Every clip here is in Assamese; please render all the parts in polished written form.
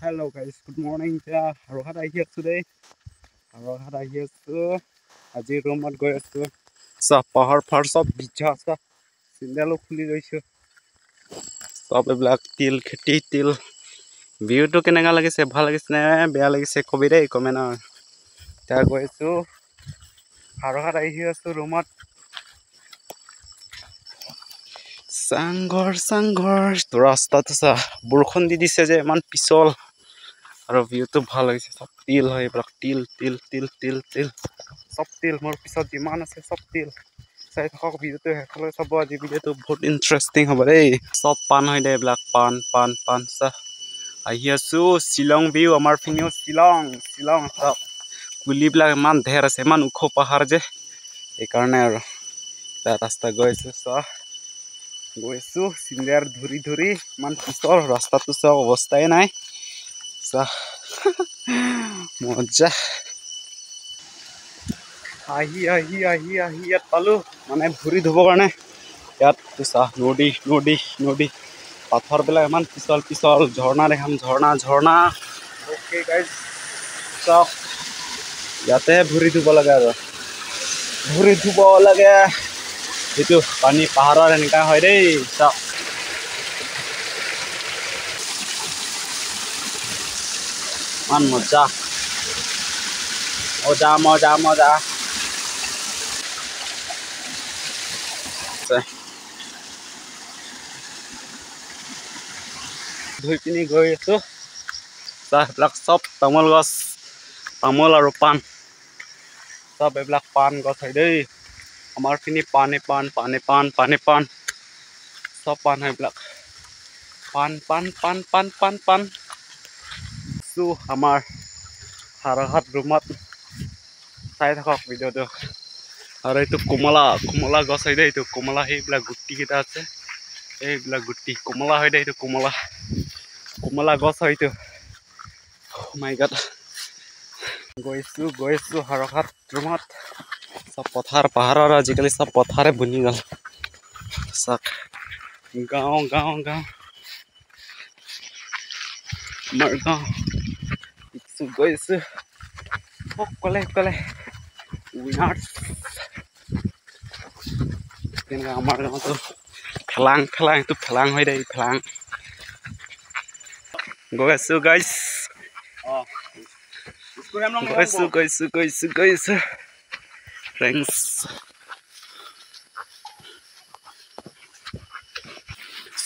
Hello' guys, good morning. এতিয়া হাৰঘাট আহি আছোঁ দেই, হাৰঘাট আহি আছোঁ। আজি ৰুমত গৈ আছোঁ। চব পাহাৰ ফাৰ চব ভিজা আছে, চেণ্ডেলো খুলি লৈছোঁ। চব এইবিলাক তিল খেতি, তিল। ভিউটো কেনেকুৱা লাগিছে, ভাল লাগিছে নে বেয়া লাগিছে কবি দেই কমেণ্টত। এতিয়া গৈ আছোঁ, হাৰঘাট আহি আছোঁ ৰুমত। চাংঘৰ চাংঘৰ ৰাস্তাটো চা, বৰষুণ দি দিছে যে ইমান পিছল, আৰু ভিউটো ভাল লাগিছে। চব তিল হয় এইবিলাক, তিল তিল তিল তিল তিল, চব তিল। মোৰ পিছত যিমান আছে চব তিল। চাই থাকক ভিডিঅ'টো শেষলৈ চাব, আজি ভিডিঅ'টো বহুত ইণ্টাৰেষ্টিং হ'ব দেই। চব পাণ হয় দেই এইবিলাক, পাণ পাণ পাণ। চা আহি আছোঁ শ্বিলং ভিউ, আমাৰ পিনেও শ্বিলং শ্বিলং। চব কুলিবিলাক ইমান ধেৰ আছে, ইমান ওখ পাহাৰ যে, সেইকাৰণে। আৰু এটা ৰাস্তা গৈ আছোঁ, চা গৈছোঁ চিন্দাৰ ধৰি ধৰি, ইমান পিছল ৰাস্তাটো, চব অৱস্থাই নাই। চা মজা। আহি আহি আহি আহি ইয়াত পালোঁ, মানে ভৰি ধুবৰ কাৰণে ইয়াত। চা নদী নদী নদী, পাথৰবিলাক ইমান পিছল পিছল। ঝৰ্ণা দেখাম, ঝৰ্ণা ঝৰ্ণা। অ'কে গাইজ, চাওক ইয়াতে ভৰি ধুব লাগে, আৰু ভৰি ধুব লাগে। এইটো পানী পাহাৰৰ এনেকুৱা হয় দেই। চাওক ইমান মজা, মজা মজা মজা। ধুই পিনি গৈ আছো। চাহ এইবিলাক চব তামোল গছ, তামোল আৰু পাণ, চব এইবিলাক পাণ গছ হয় দেই। আমাৰ পিনি পাণে পাণ, পাণে পাণ, পাণে পাণ, চব পাণ হয় এইবিলাক, পাণ পাণ পাণ পাণ পাণ পাণ। আমাৰ হাৰঘাট ৰুমত, চাই থাকক ভিডিঅ'টো। আৰু এইটো কমলা, কমলা গছ হয় দেই এইটো কমলা। সেইবিলাক গুটিকেইটা আছে, এইবিলাক গুটি কমলা হয় দেই এইটো, কমলা কমলা গছ হয় এইটো। মাই গড, গৈছোঁ গৈছোঁ হাৰঘাট ৰুমত। চব পথাৰ, পাহাৰৰ আজিকালি চব পথাৰে বনি গ'ল। চাওক গাঁও গাঁও গাঁও, আমাৰ গাঁও। গৈছোঁ সকলে সকলে উইনাৰ্ছ। তেনেকুৱা আমাৰ গাঁৱতো ফেলাং ফেলাং, এইটো ফেলাং হয় দেই, ফেলাং। গৈ আছোঁ গাইছ, গৈছোঁ গৈছোঁ গৈছোঁ গৈছোঁ। ফ্ৰেণ্ডছ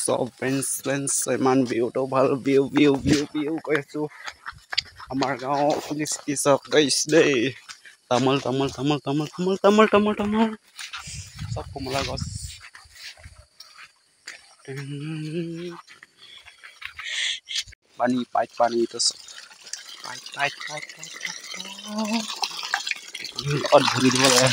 চব ফ্ৰেণ্ডছ ফ্ৰেণ্ডছ, ইমান ভিউটো ভাল, ভিউ ভিউ ভিউ ভিউ। গৈ আছোঁ আমাৰ গাঁও পুলিচ চাওক গাইছ দেই। তামোল তামোল তামোল তামোল তামোল তামোল তামোল তামোল, চব কমলা গছ। পানী পাইপ, পানী এইটো চব পাইপ পাইপ পাইপ পাইপ, লগত ভৰি দিব লাগে।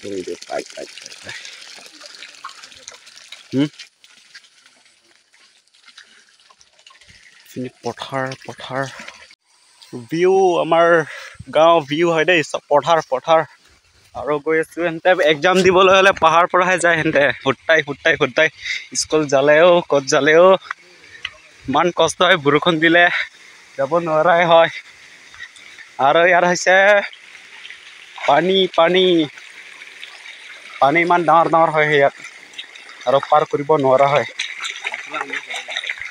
Pipe pipe pipe. পথাৰ পথাৰ ভিউ, আমাৰ গাঁও ভিউ হয় দেই, চব পথাৰ পথাৰ। আৰু গৈ আছোঁ। সিহঁতে এক্সাম দিবলৈ হ'লে পাহাৰ পৰাহে যায় সিহঁতে, ফুটাই ফুটাই ফুটাই স্কুল যালেও ক'ত যালেও ইমান কষ্ট হয়, বৰষুণ দিলে যাব নোৱাৰাই হয়। আৰু ইয়াত হৈছে পানী পানী পানী, ইমান ডাঙৰ ডাঙৰ হয় ইয়াত, আৰু পাৰ কৰিব নোৱাৰা হয়।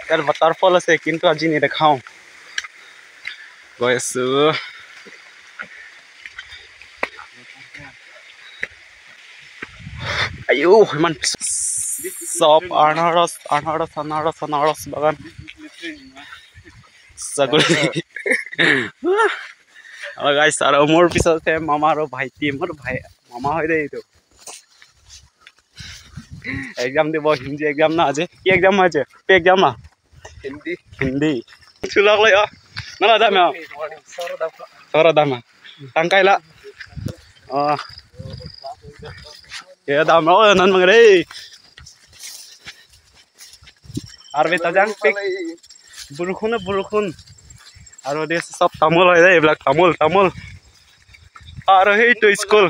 ইয়াত ৱাটাৰফল আছে, কিন্তু আজি নেদেখাওঁ। গৈ আছোঁ। আইও ইমান চব আনাৰস আনাৰস আনাৰস আনাৰস বাগান, ছাগলী গাইছ। আৰু মোৰ পিছতে মামা আৰু ভাইটি, মোৰ ভাই মামা হয় দেই এইটো। এক্সাম দিব, হিন্দী এক্সাম না আজি? কি এক্সাম হৈছে? কি এক্সাম না? হিন্দী হিন্দী। চুলক লৈ না দাম সর দাম টাংকাইলা। অঁ এ দাম অ নন মগরে আৰু বেটা পিক। বৰষুণ বৰষুণ, আৰু চব তামোল হয় দেই এইবিলাক, তামোল তামোল। আৰু সেইটো স্কুল।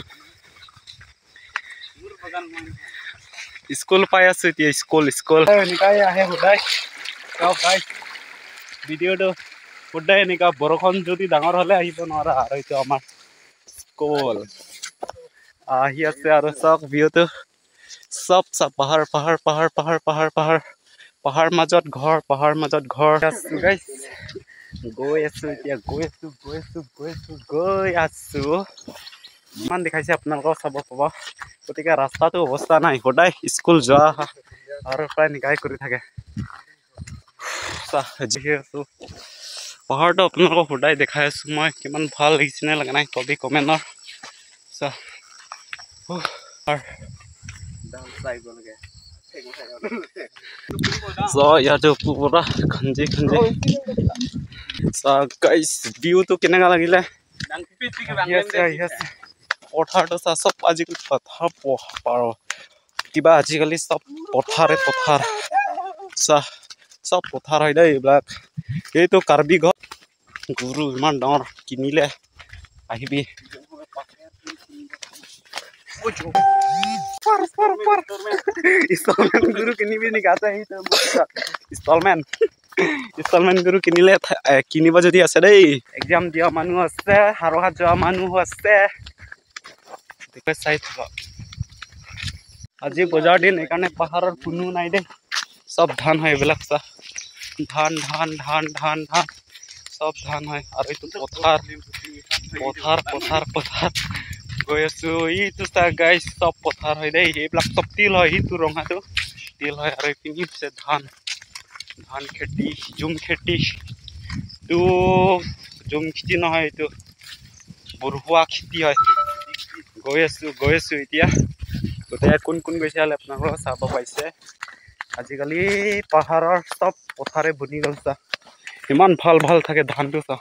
স্কুল পাই আছো এতিয়া, স্কুল স্কুল এনেকাই আহে সদায়। চাওক গাইছ ভিডিঅ'টো, সদায় এনেকা বৰষুণ যদি ডাঙৰ হ'লে আহিব নোৱাৰা। আৰু এইটো আমাৰ স্কুল আহি আছে। আৰু চাওক ভিউটো, চব চব পাহাৰ পাহাৰ পাহাৰ পাহাৰ পাহাৰ পাহাৰ পাহাৰ মাজত ঘৰ, পাহাৰ মাজত ঘৰ। গাইছ গৈ আছো এতিয়া, গৈ আছো গৈ আছো গৈ আছো গৈ আছো। ইমান দেখাইছে আপোনালোকক চাব পাব। গতিকে ৰাস্তাটো অৱস্থা নাই, সদায় স্কুল যোৱা অহা আৰু প্ৰায় নিকাই কৰি থাকে। দেখি আছো পাহাৰটো, আপোনালোকক সদায় দেখাই আছো মই। কিমান ভাল লাগিছে নে লগা নাই কবি কমেণ্টৰ। চাহ ইয়াতে পুৰা খঞ্জি খঞ্জি। গাইছ ভিউটো কেনেকুৱা লাগিলে? আহি আছে পথাৰটো চা, চব আজিকালি পথাৰ পাৰ কিবা, আজিকালি চব পথাৰে পথাৰ। চা চব পথাৰ হয় দেই এইবিলাক। এইটো কাৰ্বি ঘৰ, গৰু ইমান ডাঙৰ কিনিলে আহিবি। ইনষ্টলমেণ্ট গৰু কিনিবি নেকি? আছে ইনষ্টলমেণ্ট, ইনষ্টলমেণ্ট গৰু কিনিলে কিনিব যদি আছে দেই। এক্সাম দিয়া মানুহ আছে, হাৰোহাত যোৱা মানুহ আছে, চাই থাকক। আজি বজাৰ দিন, সেইকাৰণে পাহাৰৰ কোনো নাই দেই। চব ধান হয় এইবিলাক, চা ধান ধান ধান ধান ধান চব ধান হয়। আৰু এইটো পথাৰ পথাৰ পথাৰ পথাৰ গৈ আছো। এইটো চা গাইছ, চব পথাৰ হয় দেই এইবিলাক, চব তিল হয়। সিটো ৰঙাটো তিল হয়। আৰু এইপিনি হৈছে ধান, ধান খেতি, জুম খেতি। এইটো জুম খেতি নহয়, এইটো বৰহুৱা খেতি হয়। গৈ আছো গৈ আছো এতিয়া। গোটেই কোন কোন গৈছে আপোনালোকে চাব পাইছে। আজিকালি পাহাৰৰ চব পথাৰে বনি গ'ল। চা ইমান ভাল ভাল থাকে ধানটো, চা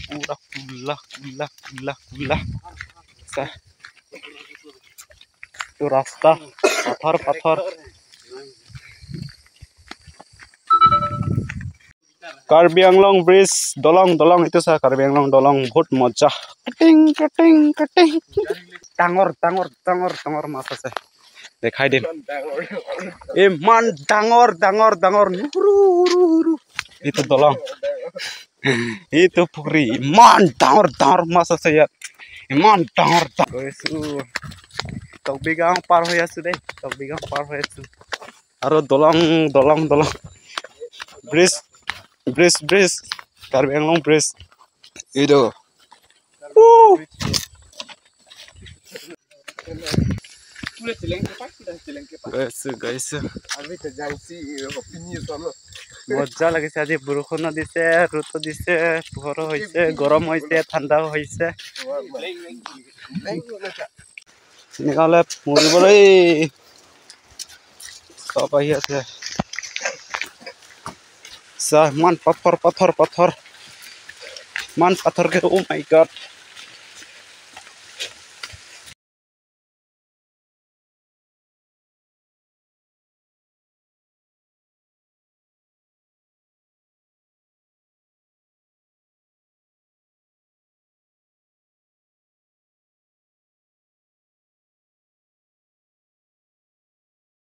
পুৰা কুলা কুলা কুলা কুলা। চা এইটো ৰাস্তা, পাথৰ পাথৰ। কাৰ্বি আংলং ব্ৰিজ, দলং দলং, এইটো চা কাৰ্বি আংলং দলং, বহুত মজা। Cutting cutting cutting. ডাঙৰ ডাঙৰ ডাঙৰ ডাঙৰ মাছ আছে, দেখাই দিম। ইমান ডাঙৰ ডাঙৰ ডাঙৰ, সৰু সৰু সৰু। এইটো দলং, এইটো পুখুৰী, ইমান ডাঙৰ ডাঙৰ মাছ আছে ইয়াত, ইমান ডাঙৰ। গৈছো টকবি গাঁও পাৰ হৈ আছো দেই, টকবি গাঁও পাৰ হৈ আছো। আৰু দলং দলং দলং, bridge bridge bridge, Karbi Anglong bridge এইটো। গৈছো গৈছো, মজা লাগিছে আজি। বৰষুণো দিছে, ৰ'দো দিছে, পোহৰো হৈছে, গৰম হৈছে, ঠাণ্ডাও হৈছে। এনেকুৱা হ'লে মৰিব দেই। চব আহি আছে। চা ইমান পাথৰ পাথৰ পাথৰ, ইমান পাথৰ। অ' মাই গড।